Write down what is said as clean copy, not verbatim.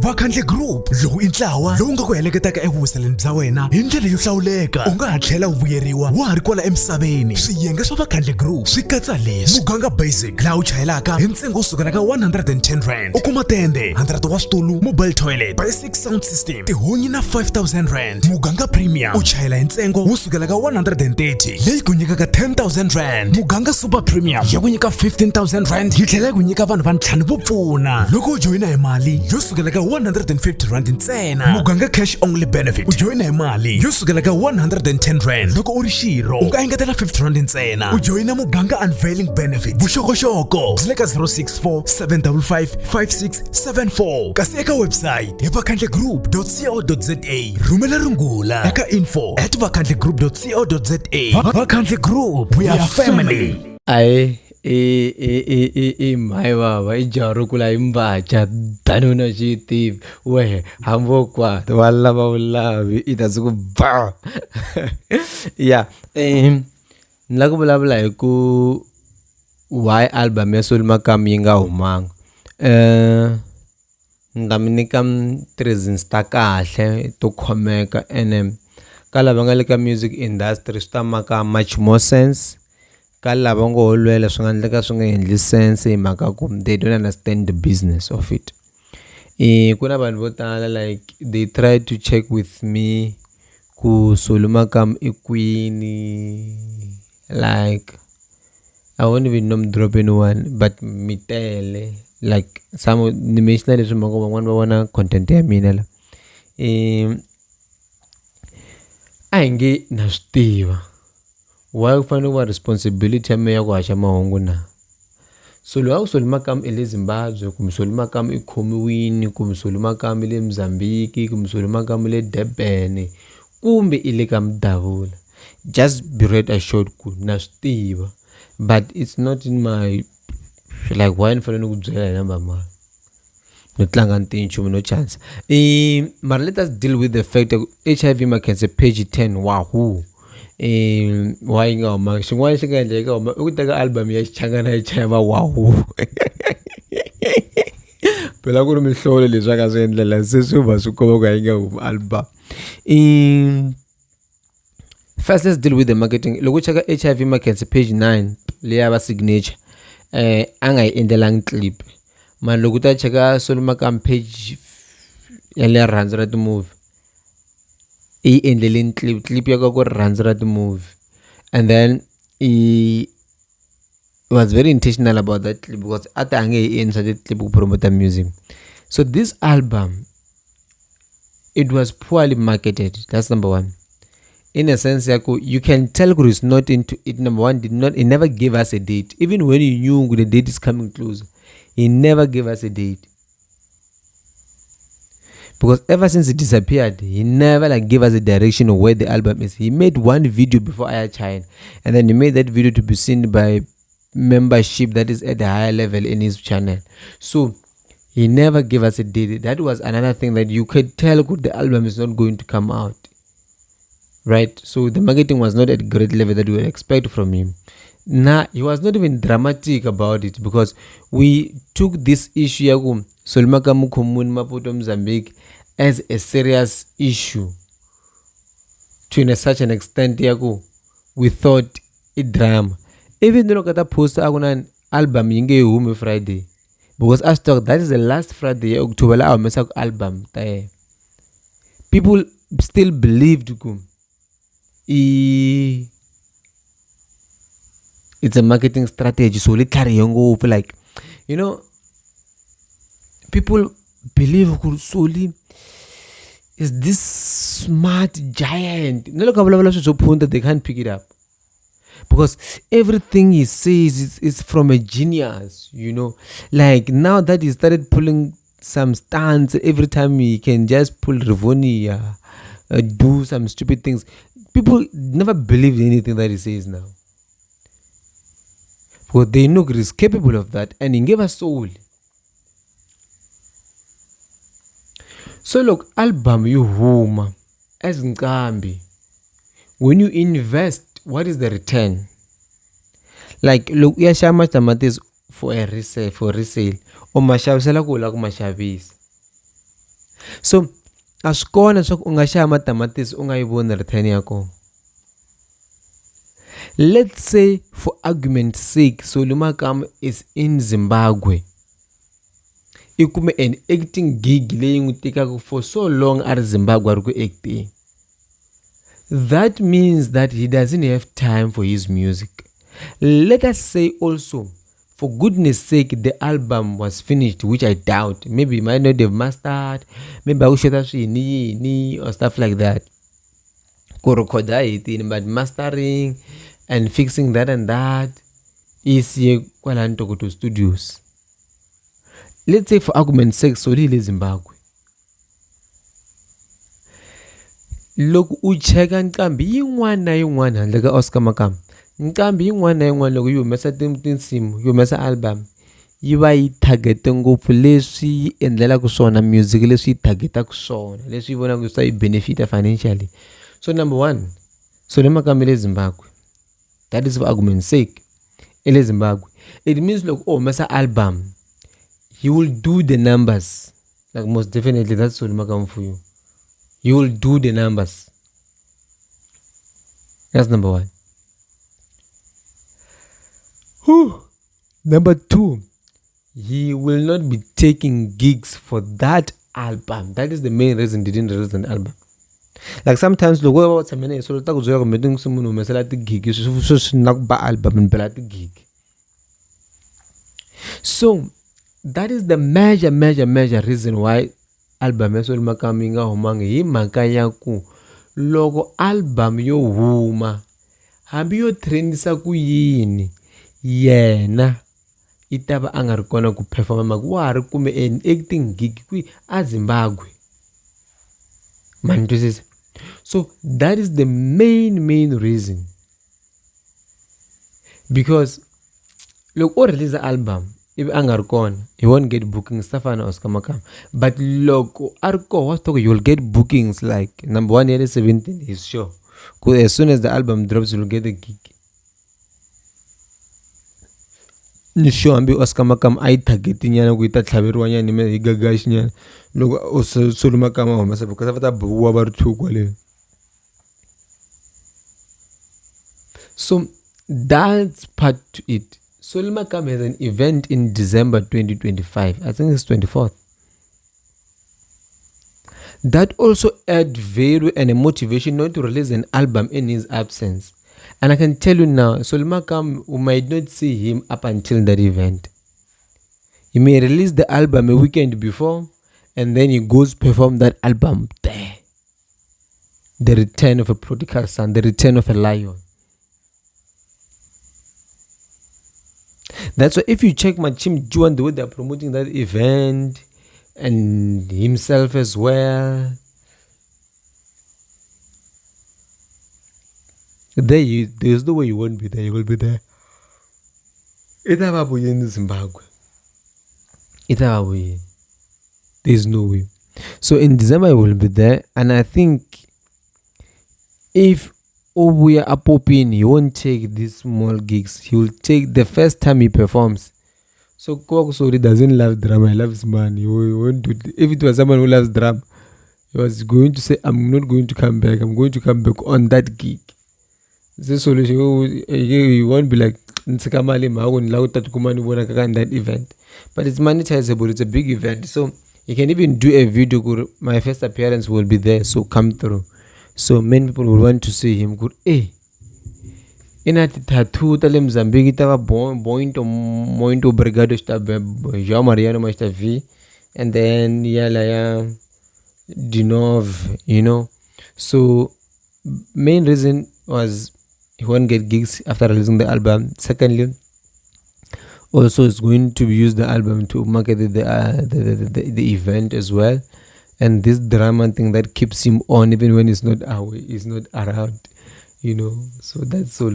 Vakhandle Group lowu i ntlawa lowu nga ku heleketaka evuwiseleni bya wena hi ndlela yo hlawuleka. U nga ha tlhela u vuyeriwa wa ha ri kwala emisaveni. Swiyenge swa Vakhandle Group swi katsa leswi: Muganga Basic, laha u chayelaka hi ntsengo wo sukela ka 110 rand, u kuma tende, 100 wa switulu, mobile toilet, basic sound system, tihunyi na 5000 rand. Muganga Premium, u chayela hi ntsengo wo sukela ka 130, leyi ku nyikaka 10000 rand. Muganga Super Premium ya ku nyika 15000 rand, yi tlhela yi ku nyika vanhu va ntlhanu vo pfuna loko u joyina hi mali yo sukela ka 150 rand ntsena. Muganga Cash Only Benefit, u joyina hi mali yo sukela ka 110 rand. Loko u ri xirho, u nga engetela 50 rand ntsena, u joyina Muganga Unveiling Benefit. Vuxokoxoko byi le ka 064 755 5674, kasi eka website hi vakhandlegroup.co.za. Rhumela rungula eka info@vakhandlegroup.co.za. Vakhandle Group, we are family. Ayi, i i i i i mhayi vava i jaha ro kula hi mbaca tani u na xi tivi wehe hambi wo kwata wa lava u lavi i ta ku ba ya. Ni lava ku vulavula hi ku why album ya Solly Makamu yi nga humanga. Ni ta mi nyika ti-reasons ta kahle to khomeka ene ka lava nga le ka music industry swi ta maka much more sense, ka lava ngo ho lwela swi nga endleka swi nga endli sense hi mhaka ku they don't understand the business of it. Ku na vanhu vo tala like they try to check with me ku Solly Makamu i kwini, like I won't even name drop anyone but mi tele, like some ni mention leswi mhaka van'wani va vona content ya mina la. A hi nge na swi tiva, why ku fanele ku va responsibility ya mina ya ku haxa mahungu na? So loyi a ku Solly Makamu i le Zimbabwe kumbe Solly Makamu i khomiwini kumbe Solly Makamu i le Mozambique kumbe Solly Makamu i le Durban kumbe i le ka Mudavula, just be rest assured ku na swi tiva, but it's not in my like why ni fanele ni ku byela hi number mani, no tlanga ni tivi nchumu no chance. Mara let us deal with the fact ku HIV Makhense page 10 wahoo, why yi nga humanga. Xin'wana xi nga endla yi nga huma i ku teka album ya Xichangana yi chaya va wahoo, phela ku ri mihlolo leswi a nga swi endlela se swi va swi komba ku a yi nga humi album. First let's deal with the marketing. Loko u cheka HIV Makhense page 9 leya va signature, a nga yi endlelangi clip, mara loko u ta cheka Solly Makamu page ya le Rirhandzu ra ti-movie, i yi endlelini clip, clip ya ka ku ri Rirhandzu ra ti-movie, and then i was very intentional about that clip because a ti a nge yi endli swa ti-clip ku promote music. So this album, it was poorly marketed. That's number one. In a sense ya ku you can tell ku is not into it. Number one, did not, he never gave us a date. Even when he knew the date is coming closer, he never gave us a date. Because ever since he disappeared, he never like gave us a direction of where the album is. He made one video before Aya China, and then he made that video to be seen by membership that is at a higher level in his channel. So he never gave us a date. That was another thing that you could tell the album is not going to come out, right? So the marketing was not at great level that we would expect from him. Now he was not even dramatic about it, because we took this issue ya ku Solly Makamu khomiwini Maputo Mozambique as a serious issue to in a such an extent ya ku we thought i drama. Even though loko ta post a ku na album yi nge humi Friday, because a swi tiva that is the last Friday ya October laha a humesaka album ta yena, people still believed ku i it's a marketing strategy. So li tlharihe ngopfu, like you know, people believe ku Solly is this smart giant. Na loko a vulavula swilo swo phunta, they can't pick it up, because everything he says is from a genius, you know. Like now that he started pulling some stunts, every time he can just pull Rivonia, do some stupid things. People never believe anything that he says now, because they know he's capable of that, and he gave us soul. So look, album yi huma as nqambi, when you invest, what is the return? Like loko u ya xava matamatisi for a resale, for resale, u ma xavisela ku u lava ku ma xavisa. So a swi kona leswaku u nga xava matamatisi u nga yi voni return ya kona. Let's say for argument's sake Solly Makamu is in Zimbabwe i kume an acting gig leyi n'wi tekaka for so long a ri Zimbabwe a ri ku acting. That means that he doesn't have time for his music. Let us say also, for goodness sake, the album was finished, which I doubt. Maybe he might not have mastered, maybe a ku xota swiyini yini or stuff like that. Ku rhekhoda a hetini but mastering and fixing that and that i siye kwalaya Ntokoto Studios. Let's say for argument's sake, Solly hi le Zimbabwe. Loko u cheka nqambi yin'wana na yin'wana handle ka Oscar Makamu nqambi yin'wana na yin'wana loko yi humesa tinsimu yi humesa album yi va yi target-e ngopfu leswi yi endlelaka swona music leswi yi target-aka swona leswi yi vonaka swi ta yi benefit-a financially so number one Solly Makamu i le Zimbabwe that is for argument sake i le Zimbabwe it means loko u humesa album he will do the numbers. Like most definitely that's Solly Makamu for you. You will do the numbers. That's number one. Whew. Number two, he will not be taking gigs for that album. That is the main reason they didn't release an album. Like sometimes loko va tshame na hi solo ta ku byela kumbe ti munhu humesela tigigi sweswi na ku ba album ni bela tigigi. So that is the major major major reason why album ya Solly Makamu yi nga humangi hi mhaka ya ku loko album yo huma hambi yo trend-isa ku yini yena i ta va a nga ri kona ku perform-a mhaka wa ha ri kume an acting gig kwihi a Zimbabwe ma ni twisisa so that is the main main reason because loko o release album ivi a nga ri kona he won't get bookings ta fana na Oscar Makamu but loko a ri kona wa swi tiva ku you will get bookings like number one ya le 17 he's sure ku as soon as the album drops you'll get a gig ni sure hambi Oscar Makamu a yi target nyana ku yi ta tlhaveriwa nyana hi gagaxi nyana loko Solly Makamu a humesa because va ta bukiwa va ri two kwale. So that's part to it. Solly Makamu has an event in December 2025. I think it's 24th. That also add value and a motivation not to release an album in his absence. And I can tell you now, Solly Makamu, we might not see him up until that event. He may release the album a weekend before, and then he goes perform that album there. The return of a prodigal son, the return of a lion. That's why if you check Machim Juan, the way they're promoting that event and himself as well, there's no way you won't be there. You will be there. In Zimbabwe. There's no way. So in December I will be there, and I think if Obuya Apopin, he won't take these small gigs. He will take the first time he performs. So Kwak Sori doesn't love drama. He loves money. He won't do it. If it was someone who loves drama, he was going to say, I'm not going to come back. I'm going to come back on that gig. The solution, he won't be like, in that event. But it's monetizable. It's a big event. So you can even do a video. My first appearance will be there. So come through. So many people will want to see him. Good, eh? Ina tattoo ta le Mozambique ta va Bointo Mointo Obrigado sta João Mariano ma V, and then yala ya Dinov, you know. So main reason was he won't get gigs after releasing the album. Secondly, also is going to use the album to market the event as well. And this drama thing that keeps him on even when he's not away, he's not around, you know. So that's all.